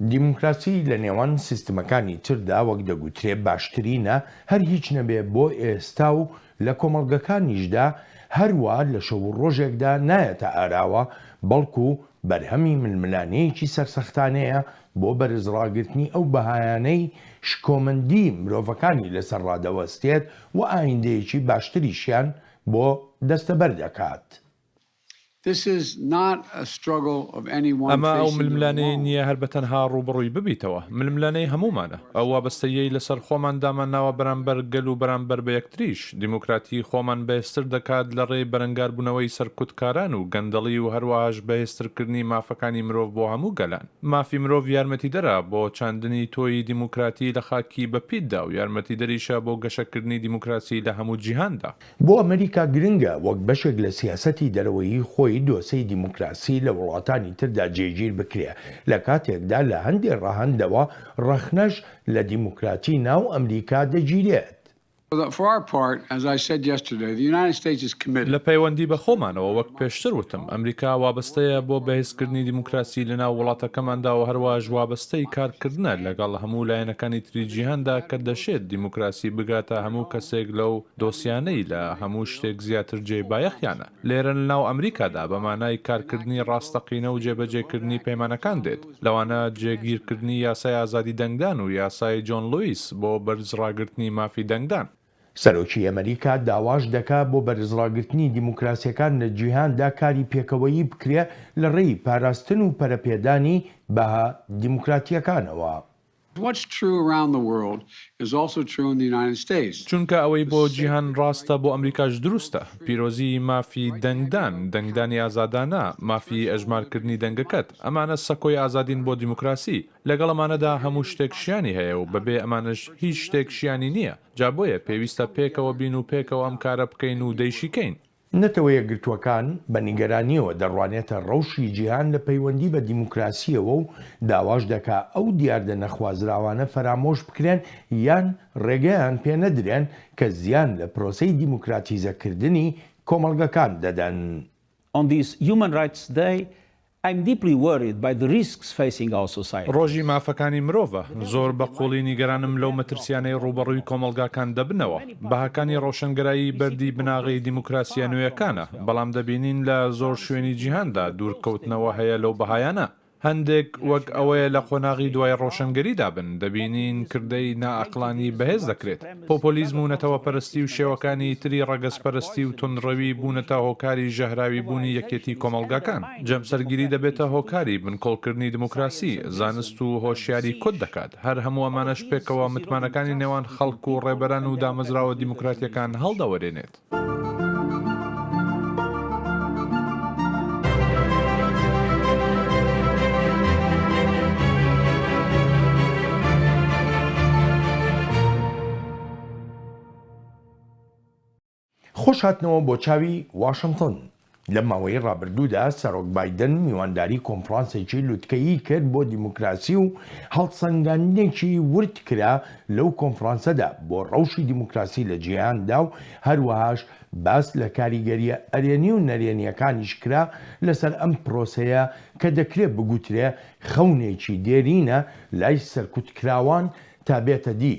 دیموکراسی لە نێوان سیستمەکانی تردا وەک دەگوترێ باشترینە، هەر هیچ نەبێ بۆ ئێستا و لە کۆمەڵگەکانیشدا هەروا لە شەو و ڕۆژێکدا نایەتە ئاراوە، بەڵکو بەرهەمی ململانێیەکی سەرسەختانەیە بۆ بەرزڕاگرتنی ئەو بەهایانەی شکۆمەندی مرۆڤەکانی لەسەر ڕادەوەستێت و ئایندەیەکی باشتریشیان بۆ دەستەبەر دەکات. ئەمە ئەو ململانێیە نییە هەر بە تەنها ڕووبەڕووی ببیتەوە، ململانێی هەموومانە. ئەو وابەستەییەی لەسەر خۆمان دامانناوە بەرامبەر گەل و بەرامبەر بە یەکتریش، دیموکراتی خۆمان بەهێزتر دەکات لە ڕێی بەرەنگاربوونەوەی سەرکوتکاران و گەندەڵی و هەروەهاش بەهێزترکردنی مافەکانی مرۆڤ بۆ هەموو گەلان. مافی مرۆڤ یارمەتیدەرە بۆ چاندنی تۆیی دیموکراتی لە خاکی بەپیتدا و یارمەتیدەریشە بۆ گەشەکردنی دیموکراسی لە هەموو جیهاندا. بۆ ئەمریکا گرنگە وەک بەشێک لە سیاسەتی دەرەوەیی خۆی دۆسێی دیموکراسی لە وڵاتانی تردا جێگیر بکرێ، لە کاتێکدا لە هەندێ ڕەهەندەوە ڕەخنەش لە دیموکراتی ناو ئەمریکا دەگیرێت. لە پەیوەندی بە خۆمانەوە وەک پێشتر وتم، ئەمریکا وابەستەیە بۆ بەهێزکردنی دیموکراسی لەناو وڵاتەکەماندا و هەروەهاش وابەستەی کارکردنە لەگەڵ هەموو لایەنەکانی تری جیهاندا کە دەشێت دیموکراسی بگاتە هەموو کەسێک لەو دۆسیانەی لە هەموو شتێک زیاتر جێی بایەخیانە لێرە لەناو ئەمریکادا بە مانای کارکردنی ڕاستەقینە و جێبەجێکردنی پەیمانەکان دێت، لەوانە جێگیرکردنی یاسای ئازادی دەنگدان و یاسای جۆن لویس بۆ بەرزڕاگرتنی مافی دەنگدان. سەرۆکی ئەمریکا داواش دەکا بۆ بەرزڕاگرتنی دیموکراسیەکان لە جیهاندا کاری پێکەوەیی بکرێ لە ڕێی پاراستن و پەرەپێدانی بەها دیموکراتیەکانەوە. چونکە ئەوەی بۆ جیهان ڕاستە بۆ ئەمریکاش دروستە، پیرۆزیی مافی دەنگدان، دەنگدانی ئازادانە، مافی ئەژمارکردنی دەنگەکەت، ئەمانە سەکۆی ئازادین بۆ دیموکراسی، لەگەڵ ئەمانەدا هەموو شتێک شیانی هەیە و بەبێ ئەمانەش هیچ شتێک شیانی نییە، جا بۆیە پێویستە پێکەوە بین و پێکەوە ئەم کارە بکەین و دەیشیکەین. نەتەوە یەکگرتووەکان بە نیگەرانییەوە دەڕوانێتە ڕەوشی جیهان لە پەیوەندی بە دیموکراسییەوە و داواش دەکا ئەو دیاردە نەخوازراوانە فەرامۆش بکرێن یان ڕێگەیان پێ نەدرێن کە زیان لە پرۆسەی دیموکراتیزەکردنی کۆمەڵگەکان دەدەن. On this Human Rights Day, I'm deeply worried by the risks facing our societies. ڕۆژی مافەکانی مرۆڤە، زۆر بە قووڵی نیگەرانم لەو مەترسیانەی ڕووبەڕووی کۆمەڵگاکان دەبنەوە. بەهاکانی ڕۆشنگەرایی بەردی بناغەی دیموکراسییە نوێیەکانە، بەڵام دەبینین لە زۆر شوێنی جیهاندا دوورکەوتنەوە هەیە لەو بەهایانە. هەندێک وەک ئەوەیە لە قۆناغی دوای ڕۆشنگەریدا بن، دەبینین کردەی نائەقڵانی بەهێز دەکرێت. پۆپۆلیزم و نەتەوەپەرستی و شێوەکانی تری ڕەگەزپەرستی و توندڕەوی بوونەتە هۆکاری ژەهراویبوونی یەکێتی کۆمەڵگاکان. جەمسەرگیری دەبێتە هۆکاری بنکۆڵکردنی دیموکراسی، زانست و هۆشیاری کۆت دەکات. هەر هەموو ئەمانەش پێکەوە متمانەکانی نێوان خەڵک و ڕێبەران و دامەزراوە دیموکراتییەکان هەڵدەوەرێنێت. خۆش هاتنەوە بۆ چاوی واشنتن. لەم ماوەی ڕابردوودا سەرۆک بایدن میوانداری کۆنفرانسێکی لوتکەیی کرد بۆ دیموکراسی و هەڵسەنگاندنێکی ورد کرا لەو کۆنفرانسەدا بۆ ڕەوشی دیموکراسی لە جیهاندا و هەروەهاش باس لە کاریگەرییە ئەرێنی و نەرێنییەکانیش کرا لەسەر ئەم پرۆسەیە کە دەکرێ بگوترێ خەونێکی دێرینە لای سەرکوتکراوان تا بێتە دی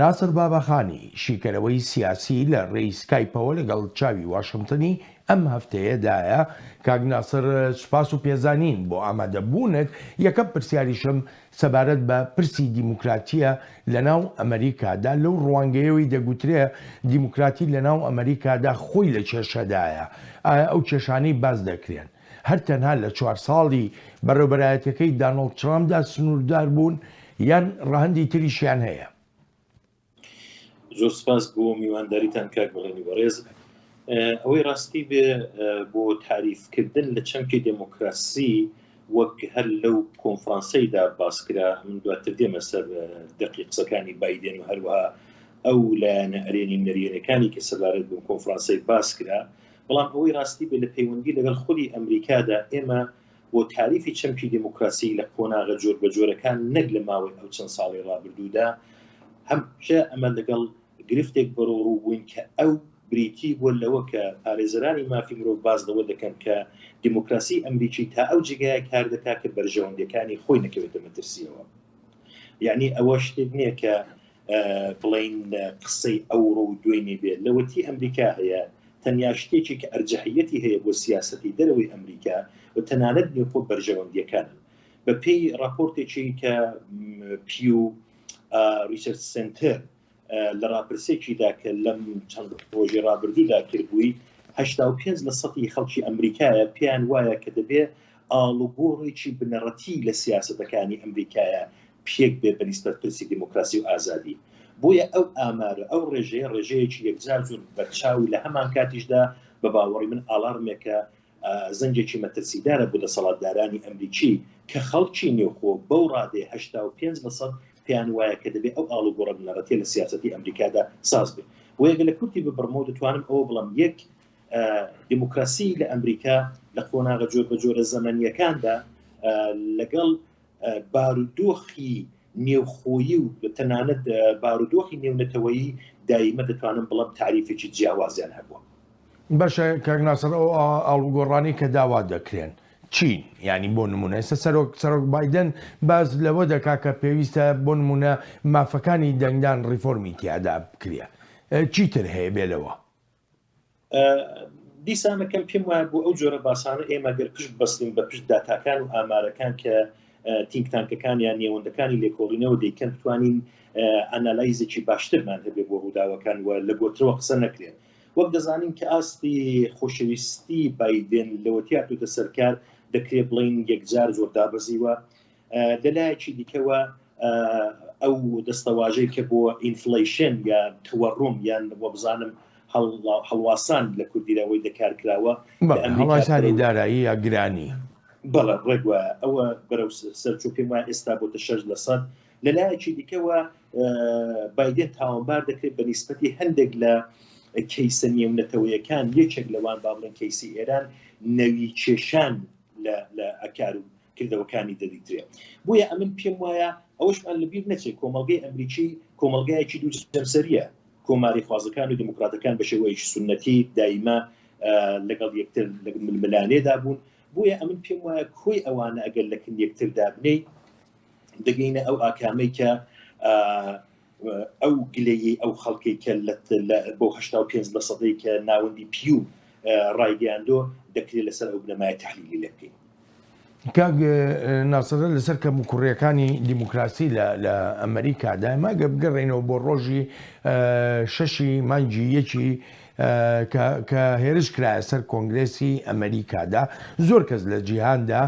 ناسر باباخانی، شیکەرەوەی سیاسی لە ڕێی سکایپەوە لەگەڵ چاوی واشنتنی ئەم هەفتەیەدایە. کاک ناسر سوپاس و پێزانین بۆ ئامادەبوونت، یەکەم پرسیاریشم سەبارەت بە پرسی دیموکراتییە لەناو ئەمەریکادا، لەو ڕوانگەیەوەی دەگوترێ دیموکراتی لەناو ئەمەریکادا خۆی لە کێشەدایە، ئایا ئەو کێشانەی باس دەکرێن هەر تەنها لە چوار ساڵی بەڕێوبەرایەتیەکەی دانۆڵد ترامپدا سنووردار بوون یان ڕەهەندی تریشیان هەیە؟ زۆر سپاس بۆ میوانداریتان کاک بەڵێنی بەڕێز. ئەوەی ڕاستی بێ بۆ تاریفکردن لە چەمکی دێمۆکراسی وەک هەر لەو کۆنفرانسەیدا باس کرا، من دواتر دێمە سەر دەقی قسەکانی بایدێن و هەروەها ئەو لایەنە ئەرێنی و نەرێنەکانی کە سەبارەت بەم کۆنفرانسەی باس کرا، بەڵام ئەوەی ڕاستی بێ لە پەیوەندی لەگەڵ خودی ئەمریکادا ئێمە بۆ تاریفی چەمکی دێموکراسی لە قۆناغە جۆربەجۆرەکان نەک لە ماوەی ئەو چەند ساڵەی ڕابردوودا هەمشە ئەمە لەگەڵ گرفتێک بەرەوڕوو بووین کە ئەو. بریتی بووە لەوە کە پارێزەرانی مافی مرۆڤ باس لەوە دەکەن کە دیموکراسی ئەمریکی تا ئەو جێگایە کار دەکات کە بەرژەوەندیەکانی خۆی نەکەوێتە مەترسیەوە. یعنی ئەوە شتێک نییە کە بڵین قسەی ئەوڕۆ و دوێنێ بێت لەوەتی ئەمریکا هەیە تەنیا شتێکی کە ئەرجەحیەتی هەیە بۆ سیاسەتی دەرەوەی ئەمریکا و تەنانەت نێوخۆ بەرژەوەندیەکانن بە پێی ڕاپۆرتێکی کە پیو ریسەرچ سنتەر لە ڕاپرسێکیدا کە لەم چەند ڕۆژی ڕابردوودا کردبووی، 85 لە سەتی خەڵکی ئەمریکایە پێیان وایە کە دەبێ ئاڵوگۆڕێکی بنەڕەتی لە سیاسەتەکانی ئەمریکایە پێک بێ بە نیسبەت پرسی دیموکراسی و ئازادی. بۆیە ئەو ئامارە، ئەو ڕێژەیە ڕێژەیەکی یەکجار زۆر بەرچاو و لە هەمانکاتیشدا بە باوەڕی من ئاڵارمێکە زەنگێکی مەترسیدارە بۆ دەسەڵاتدارانی ئەمریکی کە خەڵکی نێوخۆ بەو ڕادەیە 85 لە سەد پێیان وایە کە دەبێ ئەو ئاڵوگۆڕە بنەڕەتیە لە سیاسەتی ئەمریکادا ساز بێ. بۆیە گەر لە کورتی ببڕمەوە دەتوانم ئەوە بڵێم یەک دیموکراسی لە ئەمریکا لە قۆناغە جۆربەجۆرە زەمەنییەکاندا لەگەڵ بارودۆخی نێوخۆیی و تەنانەت بارودۆخی نێونەتەوەیی دایمە دەتوانم بڵێم تاریفێکی جیاوازیان هەبووە. باشە کاک ناسر ئەو ئاڵوگۆڕانەی کە داوا دەکرێن چین؟ یانی بۆ نمونە ئێستا سەرۆک سەرۆک بایدن باس لەوە دەکا کە پێویستە بۆ نمونە مافەکانی دەنگدان ڕیفۆرمی تیادا بکرێ چیتر هەیە بێ لەوە؟ دیسانەکەم پێم وایە بۆ ئەو جۆرە باسانە ئێمە گەر پشت بەستین بە پشت داتاکان و ئامارەکان کە think tank ەکان یان نێوەندەکانی لێکۆڵینەوە دەیکەن بتوانین ئەنالایزێکی باشترمان هەبێ بۆ ڕووداوەکان و لە گۆترەوە قسە نەکرێت وەک دەزانین کە ئاستی خۆشەویستی بایدن لەوەتی هاتووتە سەرکار دەکرێت بڵین یەکجار زۆر دابەزیوە لەلایەکی دیکەوە ئەو دەستەواژەی کە بۆ inflation یا تەوەڕوم یان وەبزانم هەڵواسان لە کوردیدا وەی دەکار کراوە هەڵواسانی دارایی یا گرانی. بەڵێ ڕێک وایە ئەوە بەرەو سەرچوو پێم وایە ئێستا بۆتە شەش لە سەد لەلایەکی دیکەوە بایدن تاوانبار دەکرێت بە نیسبەتی هەندێک لە کەیسە نێونەتەوەیەکان یەکێک لەوان با بڵێن کەیسی ئێران نەوی کێشان لە ئەکار و کردەوەکانی دەدیترێ. بۆیە ئەمن پێم وایە ئەوەشمان لە بیر نەچێ کۆمەڵگەی ئەمریکی کۆمەڵگایەکی دوو جەمسەرییە، کۆماریخوازەکان و دێموکراتەکان بە شێوەیەکی سوننەتی دایمە لەگەڵ یەکتر لە ململانێدا بوون. بۆیە ئەمن پێم وایە کۆی ئەوانە ئەگەر لە کن یەکتر دابنێی دەگەینە ئەو ئاکامەی کە ئەو گلەیی ئەو خەڵکەی کە بۆ 85 لە سەدەی کە ناوەندی پیو ڕایگەیاندۆ دەکرێت لەسەر ئەو بنەمایە تحلیلی لێ بکەین. کاک ناسرە لەسەر کەموکوڕیەکانی دیموکراسی لە ئەمریکادا ئێمە گە بگەڕێینەوە بۆ ڕۆژی شەشی مانگی یەکی کە هێرش کرایە سەر کۆنگرێسی ئەمریکادا زۆر کەس لە جیهاندا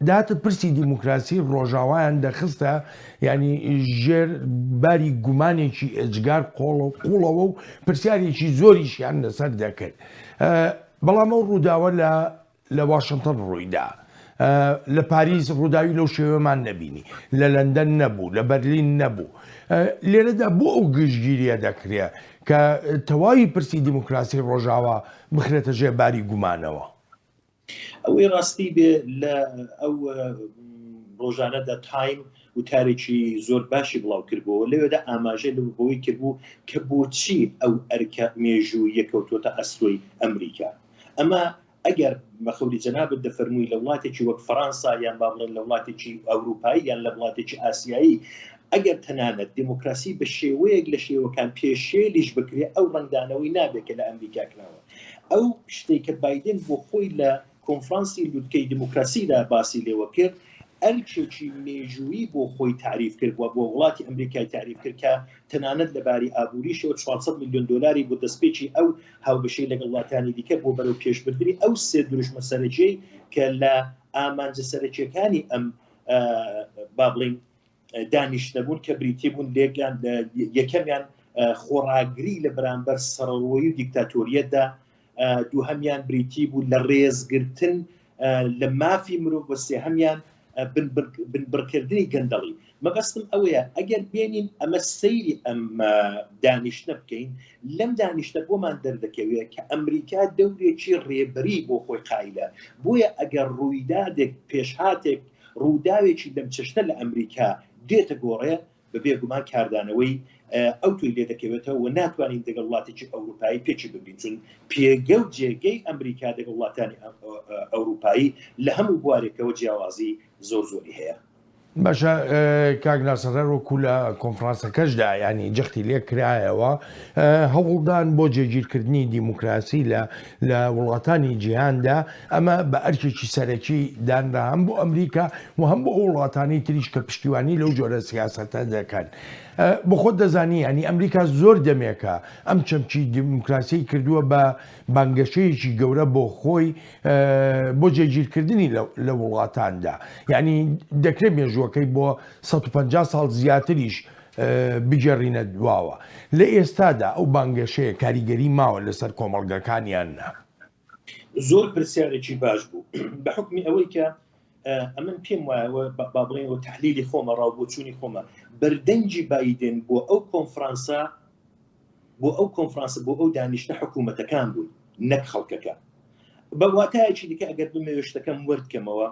دەهاتە پرسی دیموکراسی ڕۆژاوایان دەخستە یانی ژێر باری گومانێکی ئێجگار قۆڵ و قوڵەوە و پرسیارێکی زۆریشیان لەسەر دەکرد بەڵام ئەو ڕووداوە لە لە واشنتن ڕوویدا لە پاریس ڕووداوی لەو شێوەمان نەبینی لە لەندەن نەبوو لە بەرلین نەبوو لێرەدا بۆ ئەو گشتگیریە دەکرێت کە تەواوی پرسی دیموکراسی ڕۆژاوا بخرێتە ژێر باری گومانەوە. ئەوەی ڕاستی بێ لە ئەو ڕۆژانەدا تایم وتارێکی زۆر باشی بڵاو کردبووەوە لەوێدا ئاماژەی لە بەوەی کردبوو کە بۆچی ئەو ئەرکە مێژوویە کەوتووەتە ئەستۆی ئەمریکا ئەمە ئەگەر بە قەولی جەنابت دەفەرمووی لە وڵاتێکی وەک فەڕەنسا یان با بڵێن لە وڵاتێکی ئەوروپایی یان لە وڵاتێکی ئاسیایی ئەگەر تەنانەت دێموکراسی بە شێوەیەک لە شێوەکان پێشێلیش بکرێ ئەو ڕەنگدانەوەی نابێت کە لە ئەمریکا کراوە ئەو شتەی کە بایدن بۆ خۆی لە کۆنفرانسی لوتکەی دیموکراسیدا باسی لێوە کرد، ئەرکێکی مێژوویی بۆ خۆی تاریف کرد و بۆ وڵاتی ئەمریکای تاریف کرد کە تەنانەت لە باری ئابووریشەوە 400 میلیۆن دۆلاری بۆ دەستپێکی ئەو هاوبەشەی لەگەڵ وڵاتانی دیکە بۆ بەرەو پێشبردنی ئەو سێ دروشمە سەرەکیەی کە لە ئامانجە سەرەکیەکانی ئەم با بڵێین دانیشتنە بوون کە بریتی بوون لێکیان یەکەمیان خۆڕاگری لە بەرامبەر سەرەڕۆیی و دیکتاتۆریەتدا دووهەمیان بریتی بوو لە ڕێزگرتن لە مافی مرۆڤ و سێهەمیان بنبڕکردنی گەندەڵی مەبەستم ئەوەیە ئەگەر بێنین ئەمە سەیری ئەم دانیشتە بکەین لەم دانیشتە بۆمان دەردەکەوێت کە ئەمریکا دەورێکی ڕێبەری بۆ خۆی قایلە بۆیە ئەگەر ڕوویدادێک پێشهاتێک ڕووداوێکی لەم چەشنە لە ئەمریکا دێتە گۆڕێ، بە بێ گومان کاردانەوەی. ئەوتۆی لێ دەکەوێتەوە و ناتوانین دەگەڵ وڵاتێکی ئەوروپایی پێکی بگرین چون پێگە و جێگەی ئەمریکا دەگەڵ وڵاتانی ئەوروپایی لە هەموو بوارێکەوە جیاوازی زۆر زۆری هەیە. باشە کاک ناسر هەر وەکو لە کۆنفرانسەکەشدا یانی جەختی لێ کرایەوە هەوڵدان بۆ جێگیرکردنی دیموکراسی لە لە وڵاتانی جیهاندا ئەمە بە ئەرکێکی سەرەکی دانرا هەم بۆ ئەمریکا و هەم بۆ ئەو وڵاتانی تریش کە پشتیوانی لەو جۆرە سیاسەتە دەکەن. بۆ خۆت دەزانی یانی ئەمریکا زۆر دەمێکە ئەم چەمکی دیموکراسی کردووە بە بانگەشەیەکی گەورە بۆ خۆی بۆ جێگیرکردنی لە وڵاتاندا یعنی دەکرێت مێژووەکەی بۆ 150 ساڵ زیاتریش بگێڕینە دواوە لە ئێستادا ئەو بانگەشەیە کاریگەری ماوە لەسەر کۆمەڵگەکانیان نا؟ زۆر پرسیارێکی باش بوو بە حکمی ئەوەی کە ئەمن پێم وایە با بڵێن و تحلیلی خۆمە ڕاو بۆچوونی خۆمە بەردەنگی بایدن بۆ ئەو کۆنفرانسە بۆ ئەو کۆنفرانسە بۆ ئەو دانیشتە حکوومەتەکان بوون نەک خەڵکەکە بە واتایەکی دیکە ئەگەر بمەوێت شتەکەم وەردکەمەوە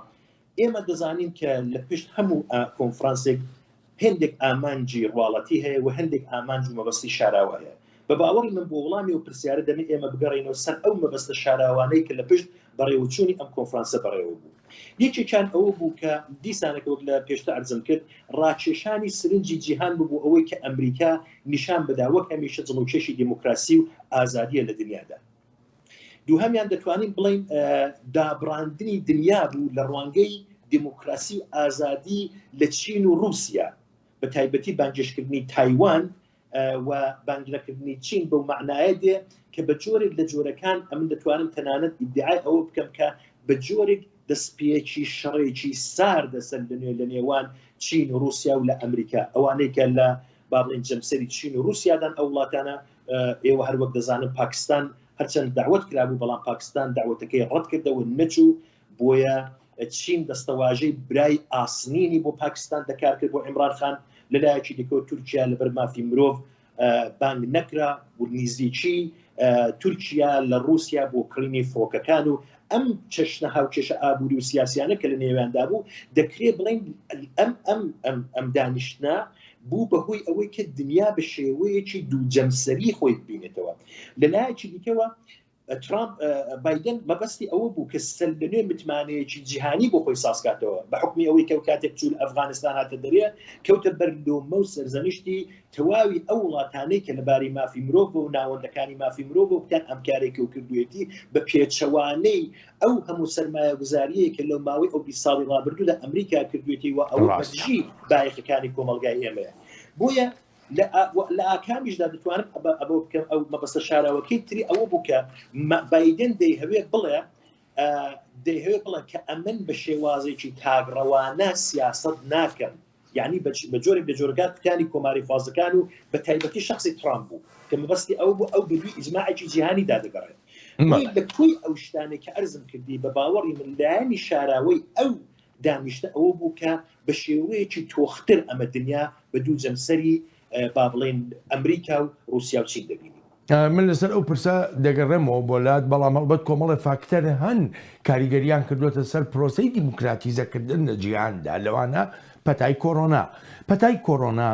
ئێمە دەزانین کە لە پشت هەموو کۆنفرانسێک هێندێک ئامانجی ڕواڵەتی هەیە و هەندێک ئامانج و مەبەستی شاراوە هەیە. بە باوەڕی من بۆ وڵامی ئەو پرسیارە دەبێ ئێمە بگەڕێینەوە سەر ئەو مەبەستە شاراوانەی کە لە پشت بەڕێوەچوونی ئەم کۆنفرانسە بەڕێوە بوو. یەکێکیان ئەوە بوو کە دیسانەکە وەک لە پێشتر عەرزم کرد ڕاکێشانی سرنجی جیهان بوو بۆ ئەوەی کە ئەمریکا نیشان بدا وەک هەمیشە جڵەوکێشی دێموکراسی و ئازادییە لە دنیادا. دووهەمیان دەتوانین بڵێین دابڕاندنی دنیا بوو لە ڕوانگەی دموکراسی و ئازادی لە چین و رووسیا بە تایبەتی بانگێشتکردنی تایوان و بانگنەکردنی چین بەو معنایە دێ کە بە جۆرێک لە جۆرەکان ئەمن دەتوانم تەنانەت ئیدعای ئەوە بکەم کە بە جۆرێک دەستپێکی شەڕێکی ساردە سەر لە نوێ لە نێوان چین و رووسیا و لە ئەمریکا ئەوانەی کە لە با بڵێن جەمسەری چین و رووسیادان ئەو وڵاتانە ئێوە هەر وەک دەزانن پاکستان هەرچەند داوت کرابوو بەڵام پاکستان داوەتەکەی ڕەت کردەوە نەچوو بۆیە چین دەستەواژەی برای ئاسنینی بۆ پاکستان دەکار کرد بۆ عیمران خان لەلایەکی دیکەوە تورکیا لەبەر مافی مرۆڤ بانگ نەکرا و نزیکی تورکیا لە رووسیا بۆ کڕینی فڕۆکەکان و ئەم چەشنە هاوکێشە ئابووری و سیاسیانە کە لە نێویاندا بوو دەکرێت بڵێن ئەم ئەم ئەم ئەم دانیشتنە بوو بە هۆی ئەوەی کە دنیا بە شێوەیەکی دوو جەمسەری خۆی ببینێتەوە. لە لایەکی دیکەوە ترامپ بایدن مەبەستی ئەوە بوو کە سەر لە نوێ متمانەیەکی جیهانی بۆ خۆی سازکاتەوە بە حکمی ئەوەی کە کاتێک چوو لە ئەفغانستان هاتە دەرێ کەوتە بەر لۆمە و سەرزەنشتی تەواوی ئەو وڵاتانەی کە لەبارەی مافی مرۆڤ و ناوەندەکانی مافی مرۆڤ و کوتیان ئەم کارێک و کردوێتی بە پێچەوانەی ئەو هەموو سەرمایەگوزاریەی کە لەو ماوەی ئەو 20 ساڵی ڕابردوودا ئەمریکا کردوێتی و ئەوە بەدژی بایەخەکانی کۆمەڵگای ئێمەیە بۆیە لە ئاکامیشدا دەتوانم ئەوە بکەم ئەو مەبەستە شاراوەکەی تری ئەوە بوو کە بایدن دەیهەوێت بڵێ دەیهەوێت بڵێ کە ئەمن بە شێوازێکی تاکڕەوانە سیاسەت ناکەم یعنی بە جۆرێک لە جۆرەکان کوتانی کۆماری خوازەکان و بە تایبەتی شخصی ترامپ بوو کە مەبەستی ئەو بوو ئەو بەدوی ئیجماعێکی جیهانیدا دەگەڕێت لە کۆی ئەو شتانێک کە ئەرزم کردی بە باوەڕی من لایەنی شاراوەی ئەو دانیشتە ئەوە بوو کە بە شێوەیەکی تۆختر ئەمە دنیا بە دوو جەمسەری با بڵێین ئەمریکا و ڕوسیا و چین دەبینین. من لەسەر ئەو پرسە دەگەڕێمەوە بۆ لات، بەڵام هەڵبەت کۆمەڵێ فاکتەر هەن کاریگەریان کردووەتە سەر پرۆسەی دیموکراتیزەکردن لە جیهاندا، لەوانە پەتای کۆرۆنا. پەتای کۆرۆنا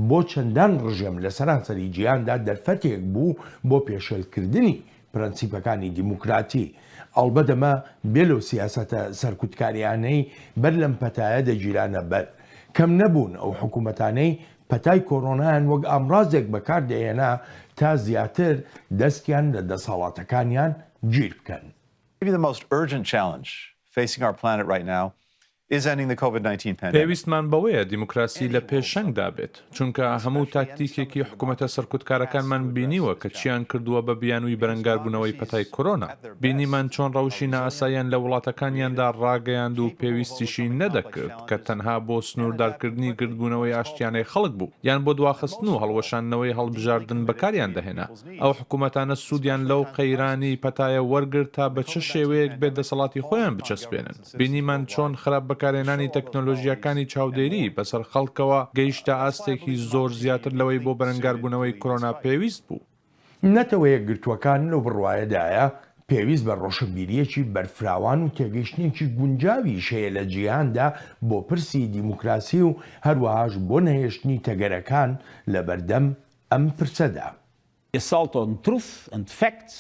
بۆ چەندان ڕژێم لە سەرانسەری جیهاندا دەرفەتێک بوو بۆ پێشێلکردنی پرەنسیپەکانی دیموکراتی، ئەڵبەت ئەمە بێ لەو سیاسەتە سەرکوتکاریانەی بەر لەم پەتایە دەگیرانە بەر. کەم نەبوون ئەو حکومەتانەی پەتای کۆرۆنایان وەک ئامڕازێک بەکار دەهێنا تا زیاتر دەستیان لە دەسەڵاتەکانیان گیر بکەن. Maybe the most urgent challenge facing our planet right now is ending the COVID-19 pandemic. پێویستمان بەوەیە دیموکراسی لە پێشەنگدا بێت، چونکە هەموو تاکتیکێکی حکومەتە سەرکوتکارەکانمان بینیوە کە چیان کردووە بە بیانووی بەرەنگاربوونەوەی پەتای کۆرۆنا. بینیمان چۆن ڕەوشی نائاساییان لە وڵاتەکانیاندا ڕاگەیاند و پێویستیشی نەدەکرد کە تەنها بۆ سنووردارکردنی گردبوونەوەی ئاشتیانەی خەڵک بوو یان بۆ دواخستن و هەڵوەشاندنەوەی هەڵبژاردن بەکاریان دەهێنا. ئەو حکومەتانە سوودیان لەو قەیرانی پەتایە وەرگرت تا بە چ شێوەیەک بێت دەسەڵاتی خۆیان بچەسپێنن. بینیمان چۆن خراپ بەکارهێنانی تەکنۆلۆژیاکانی چاودێری بەسەر خەڵکەوە گەیشتە ئاستێکی زۆر زیاتر لەوەی بۆ بەرەنگاربوونەوەی کۆرۆنا پێویست بوو. نەتەوەیەکگرتووەکان لەو بڕوایەدایە، پێویست بە ڕۆشنبیرییەکی بەرفراوان و تێگەیشتنێکی گونجاویش هەیە لە جیهاندا بۆ پرسی دیموکراسی و هەروەهاش بۆ نەهێشتنی تەگەرەکان لەبەردەم. ئەم پرسەدا. Assault on truth and facts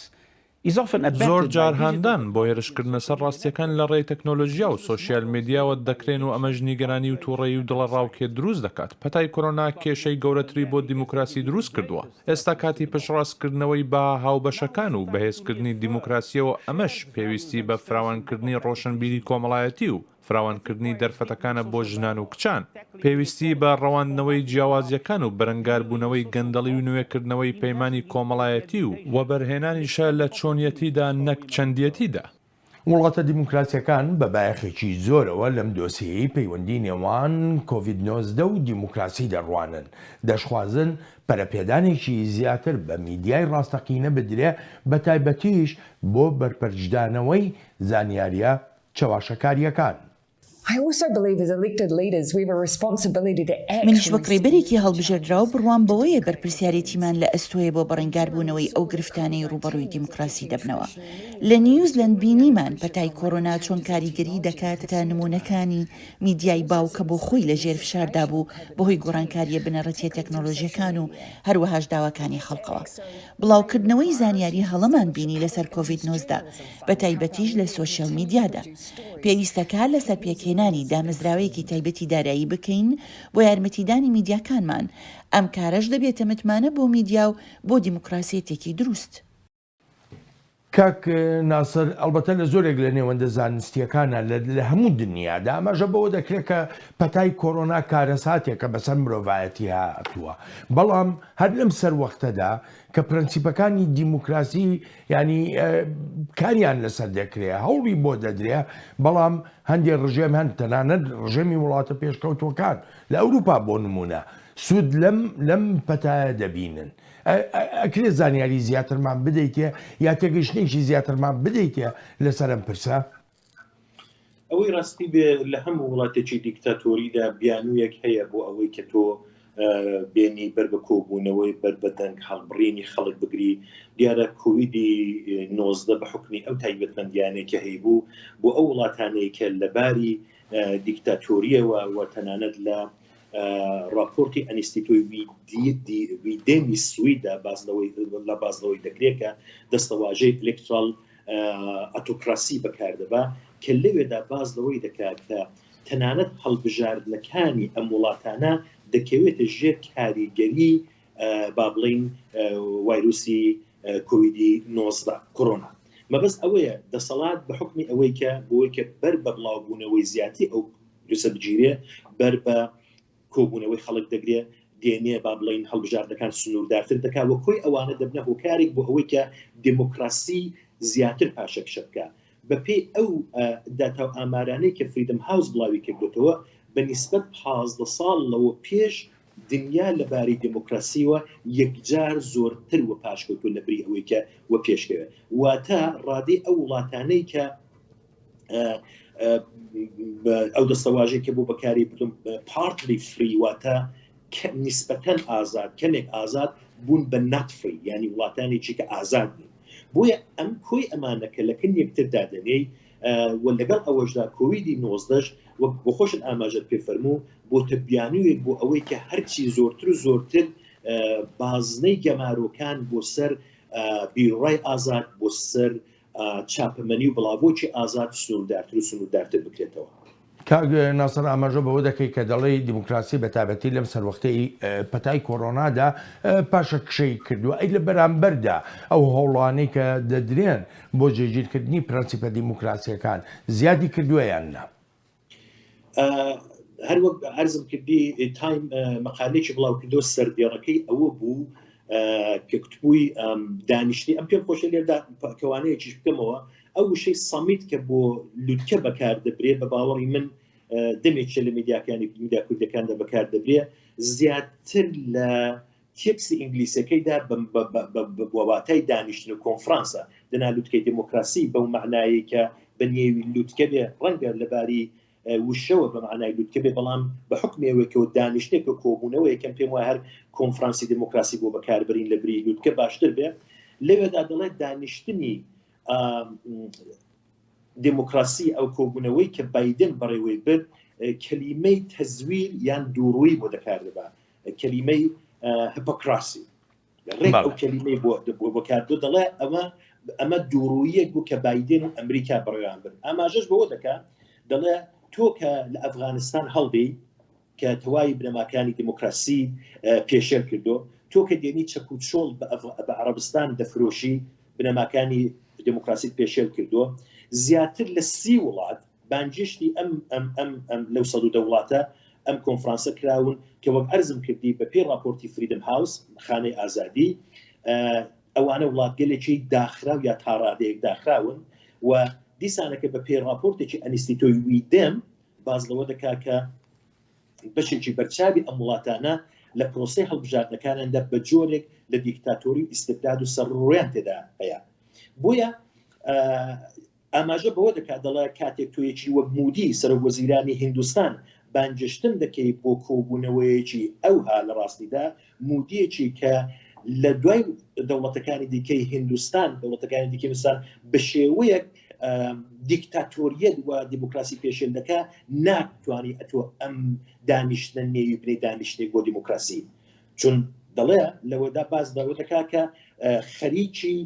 is often abetted زۆر by جار digital هاندان بۆ هێرشکردنە سەر ڕاستییەکان لە ڕێی تەکنۆلۆژیا و سۆشیال میدیاوە دەکرێن و ئەمەش نیگەرانی و تووڕەیی و دڵەڕاوکێ دروست دەکات. پەتای کۆرۆنا کێشەی گەورەتری بۆ دیموکراسی دروست کردووە. ئێستا کاتی پشتڕاستکردنەوەی بەها هاوبەشەکان و بەهێزکردنی دیموکراسییە و ئەمەش پێویستی بە فراوانکردنی ڕۆشنبیری کۆمەڵایەتی و فراوانکردنی دەرفەتەکانە بۆ ژنان و کچان. پێویستی بە ڕەواندنەوەی جیاوازییەکان و بەرەنگاربوونەوەی گەندەڵی و نوێکردنەوەی پەیمانی کۆمەڵایەتی و وەبەرهێنانیشە لە چۆنیەتیدا نەک چەندیەتیدا. وڵاتە دیموکراسیەکان بە بایەخێکی زۆرەوە لەم دۆسیەیەی پەیوەندی نێوان کۆڤید 19 و دیموکراسی دەڕوانن، دەشخوازن پەرەپێدانێکی زیاتر بە میدیای ڕاستەقینە بدرێ بەتایبەتیش بۆ بەرپەرچدانەوەی زانیاریە چەواشەکاریەکان. منیش وەک ڕێبەرێکی هەڵبژێردراو بڕوام بەوەیە بەرپرسیارێتیمان لە ئەستۆیە بۆ بەڕەنگاربوونەوەی ئەو گرفتانەی ڕووبەڕووی دیموکراسی دەبنەوە. لە نیوزلەند بینیمان پەتای کۆرۆنا چۆن کاریگەری دەکاتە نموونەکانی میدیای باو کە بۆ خۆی لە ژێر فشاردا بوو بەهۆی گۆڕانکارییە بنەڕەتییە تەکنۆلۆژییەکان و هەروەهاش داواکانی خەڵکەوە. بڵاوکردنەوەی زانیاری هەڵەمان بینی لەسەر کۆڤید 19، بەتایبەتیش لە سۆشیال میدیادا. پێویستە کار لەسەر پێکهێنانی دامەزراوەیەکی تایبەتی دارایی بکەین بۆ یارمەتیدانی میدیاکانمان، ئەم کارەش دەبێتە متمانە بۆ میدیا و بۆ دیموکراسیەتێکی دروست. کاک ناسر، ئەڵبەتە لە زۆرێک لە نێوەندە زانستییەکانا لە لە هەموو دنیادا ئاماژە بەوە دەکرێت کە پەتای کۆرۆنا کارەساتێکە بەسەر مرۆڤایەتی هاتووە، بەڵام هەر لەم سەروەختەدا کە پرەنسیپەکانی دیموکراسی یانی کاریان لەسەر دەکرێ هەوڵی بۆ دەدرێ، بەڵام هەندێ ڕژێم هەن تەنانەت ڕژێمی وڵاتە پێشکەوتووەکان لە ئەوروپا بۆ نموونە سوود لەم لەم پەتایە دەبینن. ئەکرێ زانیاری زیاترمان بدەیتێ یا تێگەیشتنێکی زیاترمان بدەیتێ لەسەر ئەم پرسە؟ ئەوەی ڕاستی بێ لە هەموو وڵاتێکی دیکتاتۆریدا بیانوویەک هەیە بۆ ئەوەی کە تۆ بێنی بەر بە کۆبوونەوەی بەر بە دەنگ هەڵبڕینی خەڵک بگری دیارە کۆویدی 19 بە حکمی ئەو تایبەتمەندیانەی کە هەیبوو بۆ ئەو وڵاتانەی کە لەباری دیکتاتۆریەوە و تەنانەت لە ڕاپۆرتی ئەنیستیتۆی ویدێمی سویددا باس لەوەی لە باس لەوەی دەکرێت کە دەستەواژەی electoral autocracy بەکاردەبا کە لەوێدا باس لەوەی دەکات کە تەنانەت هەڵبژاردنەکانی ئەم وڵاتانە دەکەوێتە ژێر کاریگەری با بڵین وایروسی کۆویدی 19 کۆرۆنا مەبەست ئەوەیە دەسەڵات بە حکمی ئەوەی کە بۆی کە بەر بە بڵاوبوونەوەی زیاتری ئەو پرسە بگیرێ بەر بە کۆبوونەوەی خەڵک دەگرێ دێنێ با بڵین هەڵبژاردنەکان سنووردارتر دەکا و کۆی ئەوانە دەبنە هۆکارێک بۆ ئەوەی کە دێمۆکراسی زیاتر پاشەکشە بکا. بەپێی ئەو داتا و ئامارانەی کە فریدم هاوس بڵاوی کردۆتەوە بە نیسبەت 15 ساڵ لەوە پێش دنیا لە باری دێمۆکراسیوە یەکجار زۆرتر وەپاش کەوتووە لە بری ئەوەی کە وەپێش کەوێ. واتە ڕادەی ئەو وڵاتانەی کە ئەو دەستەواژەی کە بۆ بەکاری بردم partly free واتە نیسبەتەن ئازاد کەمێک ئازاد بوون بە not free ینی وڵاتانێکی کە ئازاد نین بۆیە ئەم کۆی ئەمانە کە لە کن یەکتر دادەنێی و لەگەڵ ئەوەشدا کۆویدی نۆزدەش وەک بۆ خۆشت ئاماژەت پێ فەرموو بۆتە بیانوویەک بۆ ئەوەی کە هەرچی زۆرتر و زۆرتر بازنەی گەمارۆکان بۆ سەر بیروڕای ئازاد بۆ سەر چاپەمەنی و بڵاڤۆکی ئازاد سنووردارتر و سنووردارتر بکرێتەوە. کاک ناسر ئاماژە بەوە دەکەی کە دەڵێی دیموکراسی بە تایبەتی لەم سەروەختەی پەتای کۆرۆنادا پاشەکشەی کردووە، ئەی لە بەرامبەردا ئەو هەوڵانەی کە دەدرێن بۆ جێگیرکردنی پرەنسیپە دیموکراسییەکان زیادی کردووە یان نا؟ هەر وەک عەرزم کردی تایم مەقالێکی بڵاو کردەوە سەردێڕەکەی ئەوە بوو کە کتبووی دانیشتنی ئەم پێم خۆشە لێردا کەوانەیەکیش بکەمەوە ئەو وشەی summit کە بۆ لوتکە بەکار دەبرێ بە باوەڕی من دەمێکە لە میدیاکانی میدیا کوردەکاندا بەکار دەبرێ زیاتر لە تێکستی ئینگلیسیەکەیدا بە واتای دانیشتن و کۆنفرانسە، دەنا لوتکەی دێمۆکراسی بەو مەعنایەی کە بە نێوی لوتکە بێ، ڕەنگە لە باری وشەوە بە مەعنای لوتکە بێ، بەڵام بە حوکمی ئەوەی کە دانیشتنێک و کۆبوونەوەیەکە پێم وایە هەر کۆنفرانسی دێمۆکراسی بۆ بەکار بەرین لە بری لوتکە باشتر بێ. لەوێدا دەڵێ دانیشتنی دێمۆکراسی ئەو کۆبوونەوەی کە بایدن بەڕێوەی برد کەلیمەی تەزویر یان دووڕووی بۆ دەکار دەبا، کەلیمەی hypocrisy. ڕێک ئەو کەلیمەی بۆ بەکاردۆ دەڵێ ئەمە ئەمە دووڕوویەک بوو کە بایدن و ئەمریکا بەڕێوان بن ئاماژەش بەوە دەکا دەڵێ تۆ کە لە ئەفغانستان هەڵدێی کە تەواوی بنەماکانی دیموکراسی پێشێل کردو تۆ کە دێنی چەک و چۆڵ بە عەرەبستان دەفرۆشی بنەماکانی دیموکراسیت پێشێل کردووە زیاتر لە سی وڵات بانگێشتی ئەم ئەم ئەم ئەم لەو 110 وڵاتە ئەم کۆنفرانسە کراون کە وەک عەرزم کردی بە پێی ڕاپۆرتی فریدم هاوس خانەی ئازادی ئەوانە وڵاتگەلێکی داخراو یا تاڕادەیەک داخراون و دیسانەکە بە پێی ڕاپۆرتێکی ئەنیستیتۆی ویدەم باس لەوە دەکا کە بەشێکی بەرچاوی ئەم وڵاتانە لە پرۆسەی هەڵبژاردنەکانیاندا بە جۆرێک لە دیکتاتۆری و ئیستبداد و سەرڕۆیان تێدا هەیە بۆیە ئاماژە بەوە دەکات دەڵێ کاتێک تۆ یەکی وەک مودی سەرۆک وەزیرانی هیندوستان بانگێشتن دەکەی بۆ کۆبوونەوەیەکی ئەوها لە ڕاستیدا مودیەکی کە لە دوای دەوڵەتەکانی دیکەی هیندوستان دەوڵەتەکانی دیکەی هیندوستان بە شێوەیەک دیکتاتۆریەت و دیموکراسی پێشێل دەکا ناتوانی ئەتۆ ئەم دانیشتنە نێوی بنێی دانیشتێک بۆ دیموکراسی چون دەڵێ لەوەدا باس لەوە دەکا کە خەریکی